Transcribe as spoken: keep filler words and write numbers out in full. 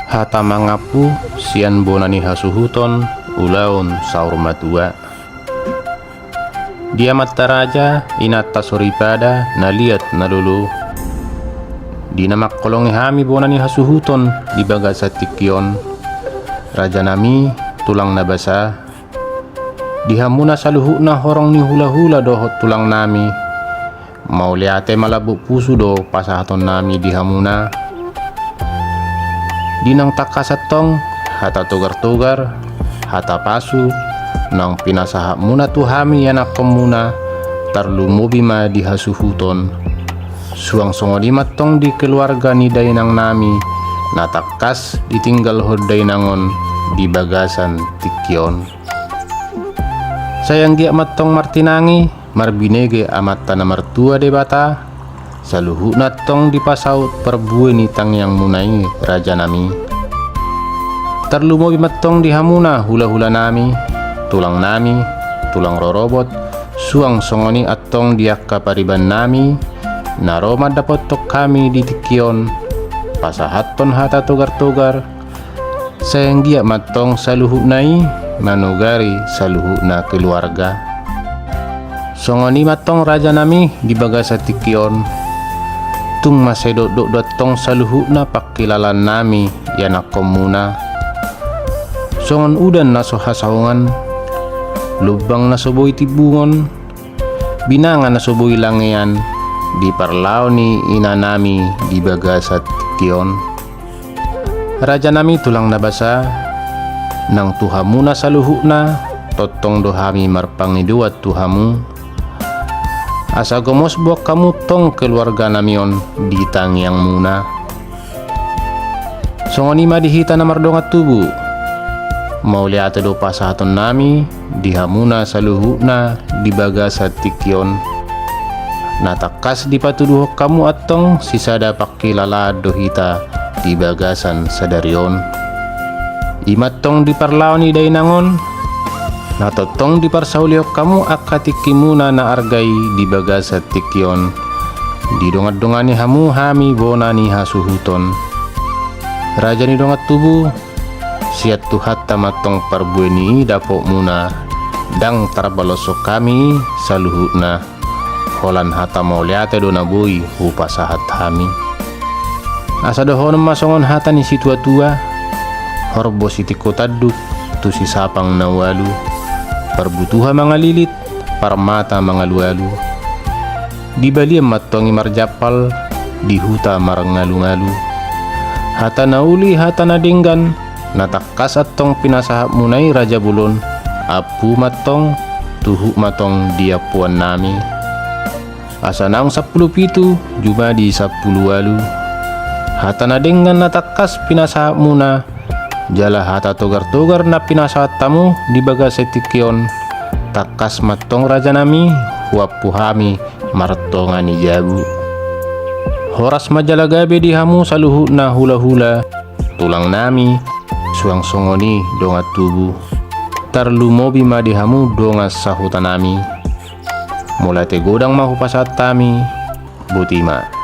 Hata mangampu sian bona ni hasuhuton ulaon saur matua. Di amanta raja, inanta soripada na liat na lolo, di na mangholongi hami bona ni hasuhuton di bagasan tingki on, rajanami, tulang na basa, di hamuna saluhutna horong ni hulahula dohot tulangnami, mauliate ma lambok pusu do pasahatonnami di hamuna. Di naung tangkas antong hata togar-togar, hata pasu, naung pinasahatmuna tu hami ianakkonmuna, tarlumobi ma di hasuhuton. Suang songon i ma antong di keluarga ni dainangnami, na tangkas ditinggalhon dainang on di bagasan tingki on. Sai anggiat ma antong martinangi, marbinege Amanta na martua Debata, saluhutna antong dipasaut parbue ni tangiangmuna i, rajanami. Tarlumobi ma antong di hamuna hulahulanami, tulangnami, tulang rorobot, suang songon i antong di angka paribannami, na ro mandapothon hami di tingki on, pasahathon hata togar-togar, sai anggiat ma antong saluhutna i manogari saluhutna keluarga. Songon i ma antong rajanami di bagasan tingki on. Tung mansai dokdok do antong saluhutna pangkilalaannami ianakkonmuna. Songon udan na so hasaongan, lumbang na so boi timbungon, binanga na so boi langean, di parlao ni inanami di bagasan tingki on. Rajanami, tulang na basa, nang tu hamuna saluhutna, tongtong do hami marpangidoan tu hamu, asa gomos boan hamu antong keluarganami on di tangiangmuna. Songon i ma di hita na mardongan tubu. Mauliate do pasahatonnami di hamuna saluhutna di bagasan tingki on. Na tangkas dipatuduhon hamu antong sisada pangkilalaan do hita di bagasan sadari on. I ma antong di parlao ni dainang on, na tongtong diparsaulihon hamu angka tingkimuna na arga i di bagasan tingki on. Didongandongani hamu hami bona ni hasuhuton. Raja ni dongan tubu, sian Tuhanta ma antong parbue ni dapotmuna, ndang tarbaloshon hami saluhutna. Holan hata mauliate do na boi hupasahat hami. Asa dohonon ma songon hata ni situatua: Horbo sitingko tanduk tu sisapang na ualu, parbutuha mangalilit, parmata mangalualu. Di balian ma antong i marjampal, di huta marngalungalu. Hata na uli, hata na denggan, na tangkas antong pinasahatmuna i, raja bolon, ampu ma antong, tuhuk ma antong di ampuannami. Asa naung sampulu pitu jumadi sampulu ualu. Hata na denggan na tangkas pinasahatmuna, jala hata togar-togar na pinasahat hamu di bagasan tingki on, tangkas ma antong rajanami huampu hami martonga ni jabu. Horas ma jala gabe di hamu saluhutna hulahula, tulangnami, suang songon i dongan tubu. Tarlumobi ma di hamu dongan sahutanami. Mauliate godang ma hupasahat hami. Botima.